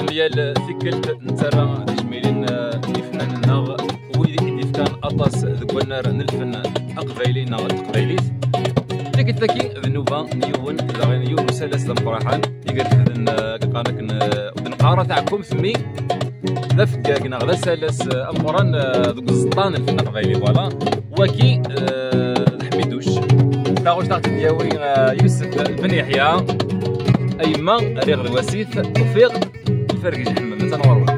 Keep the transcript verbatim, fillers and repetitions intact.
Yal tikkelt nettarra tijmilin, eh, i yifennanen-nneɣ, wid i d-yefkan aṭas deg wannar n lfen aqbayli neɣ n teqbaylit. Tikkelt-agi d nnuba n yiwen, daɣen yiwen usalas d ameqqraḥan, i irefden, eh, akken qqaren akken, eh, ur d-neqqar ara taɛkumt, mi d afeggag neɣ d asalas, eh, ameqqran, eh, deg uẓeṭṭa n lfen aqbayli, voilà. Waki, eh, d Ḥmiduc. Taɣect aɣ-tt-id-yawi, eh, Yusef Ben Yeḥya. A yemma, rriɣ d wasif, ufiɣ lferg ijeḥmem, atan ɣur-wen.